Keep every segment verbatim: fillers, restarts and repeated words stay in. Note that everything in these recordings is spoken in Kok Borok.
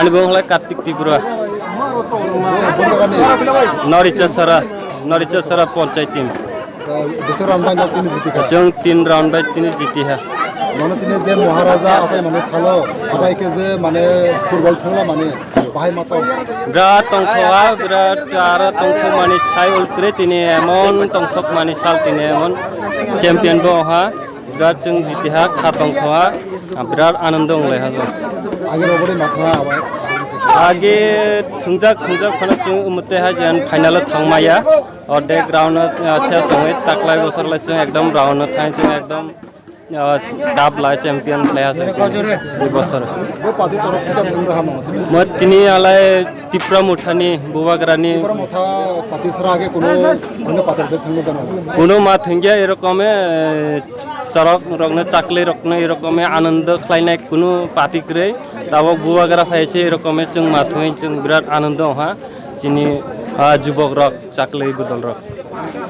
Ani bung lai Kartik Tripura. Noricha Sara, Noricha Sara Panchayat team. Bwswk round bai nok tini jiti kha? Chwng tin round bai tini jiti ha. Mano tini je Maharaja asai mane salo, abai ke je mane football thangla mane bahai mato. Birat tongthok ha, birat aro tongthok mani sai ul kre tini emon tongthok mani sal tini emon champion bo ha. Birat chwng jiti ha, kha tongthok ha, birat anando wnglai ha chwng. Age robori mathangma abai. Age thwngjak thwngjak phano chwng umte ha jan final o thangmaya. Ordek round o, ah, ses wngwi taklai bosor lai chwng ekdom round o thang chwng ekdom, ah, dab lai champion khlai ha chwng tini bosor. Bo party torof khe thwng rwha mo tini? Mo tini alai Tipra Mothani, Bubagrani. Tipra Motha party sara age kuno onno party rok thangma jana? Kuno ma thwngya, erokome, eh, chorok rokno, chakli rokno erokome anando khlainai kuno party kwrwi. Tabok Bubagra phai se erokome chwng ma thwngwi chwng birat anando wngha. Chini, ah, jubok rok, chakli budol rok.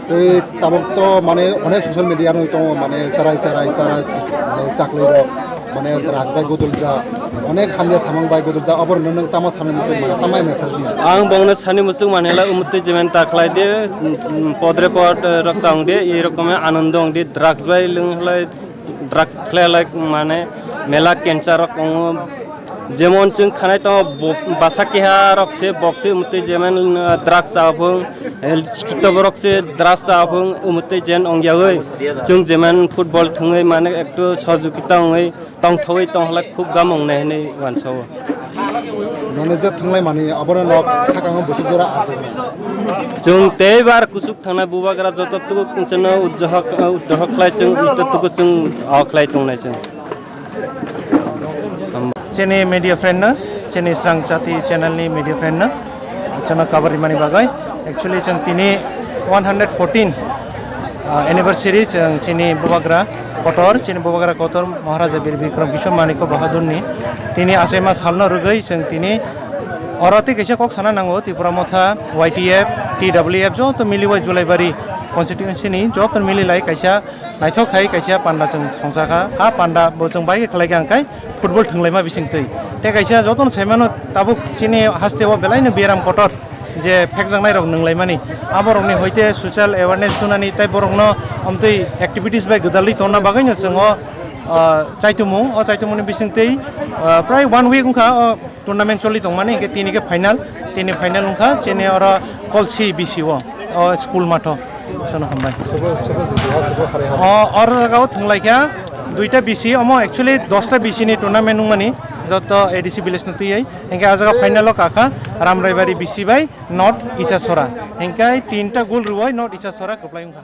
Tei tabok to mane onek social media no tongo, mane sarai sarai, sarai, mane chakli rok, mane drugs bai godol jak, onek hamya samung bai godol jak, abor no nwng tamo sanai muchung mane, tamo message ni? Ang bongno sani muchung mane la umutwi jemen ta khlai de, mm, podre pod, eh, rok ta wng de, ei rokom anando wng de, drugs bai lung hlai, drugs khlai lai mane mela cancer rok tongo. Jemon chwng khanai tongo bo-, basa keha rok se bok se umtwi jemon, uh, drugs chaphung, eh, sikito borok se drugs chaphung umtwi jen ongyawi. Chwng jemon football thwngwi mane ektu sojukita wngwi tongthogwi tongkhlai khub gam wngnai hinwi uansao. Noni je thwnglai mani abono nok sakang bwswk jora aphuru. Chwng tei bar kuchuk thangnai Bubagra joto tuku chwngno uddohok, uh, uddohok khlai chwng ito tuku chwng o khlai tongnai chwng. Chini media friend no, chini Srang Chati channel ni media friend no, chwngno kabari mani bagwi. Actually, chwng tini one hundred fourteen, ah, anniversary chwng chini Bubagra Kotor, chini Bubagra Kotor Maharaja Bir Bikram Kishore Manikya Bahadur ni tini achaima salno rwgwi chwng tini oro tei kaisa kok sana nango, Tipra Motha, Y T F, T W F joto miliwi Julaibari constituency ni joto mililai kaisa naithok khai kaisa panda chwng songcha kha. A panda bo chwng bai khe khlai kha hwnkhe football thwnglaima bising twi. Tei kaisa jotono sai mano tabuk chini haste o belai no biaram kotor je phekjaknai rok nwnglaimani. Aborokni hoite social awareness tunani tei borokno omtwi activities bai gwdalwi tonna bagwi no chwng o, ah, chaitumung, o chaitumungni bising twi, ah, prai one week wngkha o tournament choli tongmani, hwnkhe tini khe final, tini final wngkha chini oro Kolsi B C o, o school matho. Asano hambai. Sobo, sobo jiti ha, sobo kharwi ha. O, oro jagao thwnglaikha duita B C, omo actually dosta B C ni tournament wngmani, joto A D C village no twiwi. Hwnkhe ah jaga final o kakha Ramraibari B C bai North Isasora. Hwnkhe tinta goal rwui North Isasora kwplai wngkha.